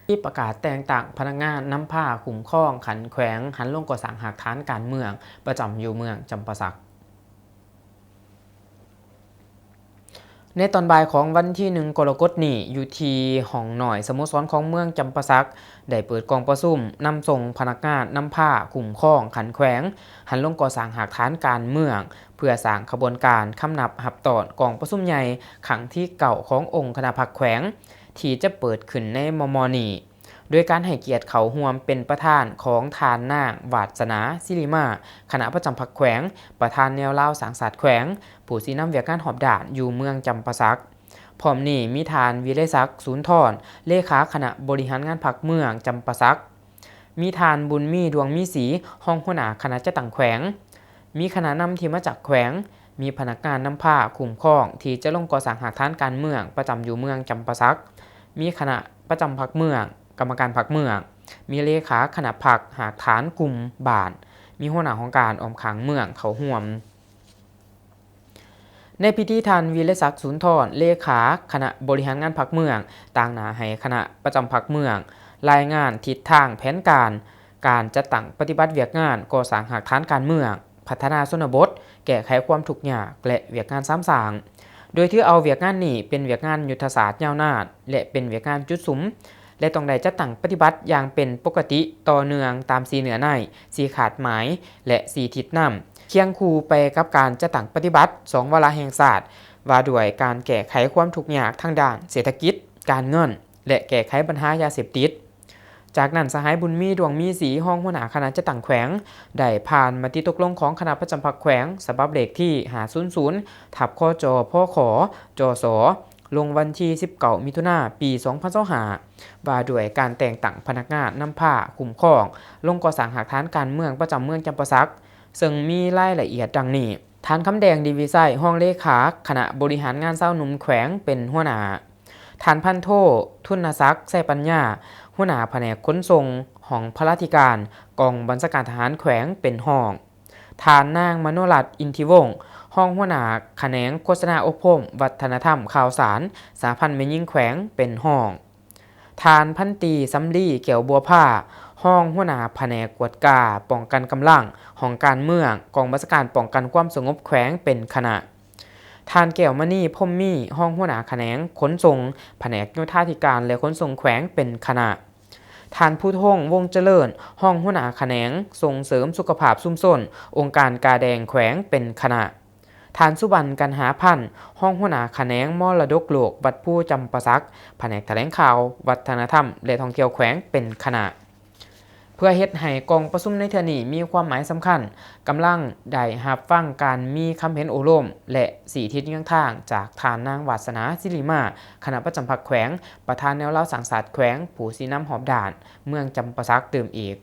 ທີ່ປະກາດແຕ່ງຕັ້ງພະນັກງານນຳພາຄຸ້ມຄອງຂັ້ນແຂວງ ຫັນລົງກໍ່ສ້າງຮາກຖານການເມືອງ ປະຈຳຢູ່ເມືອງຈຳປາສັກ. ໃນຕອນບ່າຍຂອງວັນທີໜຶ່ງ ກໍລະກົດນີ້, ຢູ່ທີ່ຫ້ອງນ້ອຍສະໂມສອນຂອງເມືອງຈຳປາສັກ ໄດ້ເປີດກອງປະຊຸມນຳສົ່ງພະນັກງານນຳພາຄຸ້ມຄອງຂັ້ນແຂວງ ຫັນລົງກໍ່ສ້າງຮາກຖານການເມືອງ ເພື່ອສ້າງຂະບວນການຄຳນັບຮັບຕ້ອນກອງປະຊຸມໃຫຍ່ຄັ້ງທີເກົ້າຂອງອົງຄະນະພັກແຂວງ ທີ່ຈະເປີດຂຶ້ນໃນມໍ່ໆນີ້ ໂດຍການໃຫ້ກຽດເຂົ້າຮ່ວມເປັນປະທານຂອງທ່ານນາງ ວາດສະໜາ ສິລິມາ ຄະນະປະຈຳພັກແຂວງ, ປະທານແນວລາວສ້າງຊາດແຂວງ, ຜູ້ຊີ້ນຳວຽກງານຮອບດ້ານຢູ່ເມືອງຈຳປາສັກ. ພ້ອມນີ້ມີທ່ານ ວິໄລສັກ ສູນທອນ ເລຂາຄະນະບໍລິຫານງານພັກເມືອງຈຳປາສັກ, ມີທ່ານ ບຸນມີ ດວງມີສີ ຮອງຫົວໜ້າຄະນະຈັດຕັ້ງແຂວງ, ມີຄະນະນຳທີ່ມາຈາກແຂວງ, ມີພະນັກງານນຳພາຄຸ້ມຄອງທີ່ຈະລົງກໍ່ສ້າງຮາກຖານການເມືອງປະຈຳຢູ່ເມືອງຈຳປາສັກ, ມີຄະນະປະຈຳພັກເມືອງ, ກຳມະການພັກເມືອງ, ມີເລຂາຄະນະພັກຮາກຖານກຸ່ມບ້ານ, ມີຫົວໜ້າຫ້ອງການອ້ອມຂ້າງເມືອງເຂົ້າຮ່ວມ. ໃນພິທີ, ທ່ານ ວິໄລສັກ ສູນທອນ ເລຂາຄະນະບໍລິຫານງານພັກເມືອງ ຕາງໜ້າໃຫ້ຄະນະປະຈຳພັກເມືອງ ລາຍງານທິດທາງແຜນການ ການຈັດຕັ້ງປະຕິບັດວຽກງານກໍ່ສ້າງຮາກຖານການເມືອງ, ພັດທະນາຊົນນະບົດ, ແກ້ໄຂຄວາມທຸກຍາກ ແລະ ວຽກງານສາມສ້າງ, ໂດຍຖືເອົາວຽກງານນີ້ເປັນວຽກງານຍຸດທະສາດຍາວນານ ແລະ ເປັນວຽກງານຈຸດສຸມ ແລະ ຕ້ອງໄດ້ຈັດຕັ້ງປະຕິບັດຢ່າງເປັນປົກກະຕິຕໍ່ເນື່ອງຕາມສີ່ເນື້ອໃນ, ສີ່ຄາດໝາຍ ແລະ ສີ່ທິດນຳ, ຄຽງຄູ່ໄປກັບການຈັດຕັ້ງປະຕິບັດສອງວາລະແຫ່ງຊາດ ວ່າດ້ວຍການແກ້ໄຂຄວາມທຸກຍາກທາງດ້ານເສດຖະກິດ, ການເງິນ ແລະ ແກ້ໄຂບັນຫາຢາເສບຕິດ. ຈາກນັ້ນ, ສະຫາຍ ບຸນມີ ດວງມີສີ ຮອງຫົວໜ້າຄະນະຈັດຕັ້ງແຂວງ ໄດ້ຜ່ານມະຕິຕົກລົງຂອງຄະນະປະຈຳພັກແຂວງ ສະບັບເລກທີຫ້າສູນສູນ ທັບ ຄຈ ພຂ ຈສ ລົງວັນທີສິບເກົ້າ ມິຖຸນາ ປີສອງພັນຊາວຫ້າ ວ່າດ້ວຍການແຕ່ງຕັ້ງພະນັກງານນຳພາຄຸ້ມຄອງລົງກໍ່ສ້າງຮາກຖານການເມືອງປະຈຳເມືອງຈຳປາສັກ, ເຊິ່ງມີລາຍລະອຽດດັ່ງນີ້. ທ່ານ ຄຳແດງ ດີວິໄຊ ຮອງເລຂາຄະນະບໍລິຫານງານຊາວໜຸ່ມແຂວງເປັນຫົວໜ້າ, ທ່ານ ພັນໂທ ທຸນນະສັກ ໄຊປັນຍາ ຫົວໜ້າພະແນກຂົນສົ່ງຫ້ອງພະລາທິການ ກອງບັນຊາການທະຫານແຂວງເປັນຮອງ, ທ່ານ ນາງ ມະໂນລັດ ອິນທິວົງ ຮອງຫົວໜ້າຂະແໜງໂຄສະນາອົບຮົມ ວັດທະນະທຳ ຂ່າວສານ ສະຫະພັນແມ່ຍິງແຂວງເປັນຮອງ, ທ່ານ ພັນຕີ ສຳລີ ແກ້ວບົວພາ ຮອງຫົວໜ້າພະແນກກວດກາປ້ອງກັນກຳລັງ ຫ້ອງການເມືອງ ກອງບັນຊາການປ້ອງກັນຄວາມສະຫງົບແຂວງເປັນຄະນະ, ທ່ານ ແກ້ວມະນີ ພົມມີ ຮອງຫົວໜ້າຂະແໜງຂົນສົ່ງ ພະແນກໂຍທາທິການ ແລະ ຂົນສົ່ງແຂວງເປັນຄະນະ, ທ່ານ ພູທົງ ວົງຈະເລີນ ຮອງຫົວໜ້າຂະແໜງສົ່ງເສີມສຸຂະພາບຊຸມຊົນ ອົງການກາແດງແຂວງເປັນຄະນະ, ທ່ານ ສຸບັນ ກັນຫາພັນ ຮອງຫົວໜ້າຂະແໜງມໍລະດົກໂລກວັດພູຈຳປາສັກ ພະແນກຖະແຫຼງຂ່າວ ວັດທະນະທຳ ແລະ ທ່ອງທ່ຽວແຂວງເປັນຄະນະ. ເພື່ອເຮັດໃຫ້ກອງປະຊຸມໃນເທື່ອນີ້ມີຄວາມໝາຍສຳຄັນ, ກຳລັງໄດ້ຮັບຟັງການມີຄຳເຫັນໂອ້ລົມ ແລະ ຊີ້ທິດແນວທາງຈາກທ່ານນາງ ວາດສະໜາ ສິລິມາ ຄະນະປະຈຳພັກແຂວງ, ປະທານແນວລາວສ້າງຊາດແຂວງ, ຜູ້ຊີ້ນຳຮອບດ້ານເມືອງຈຳປາສັກຕື່ມອີກ.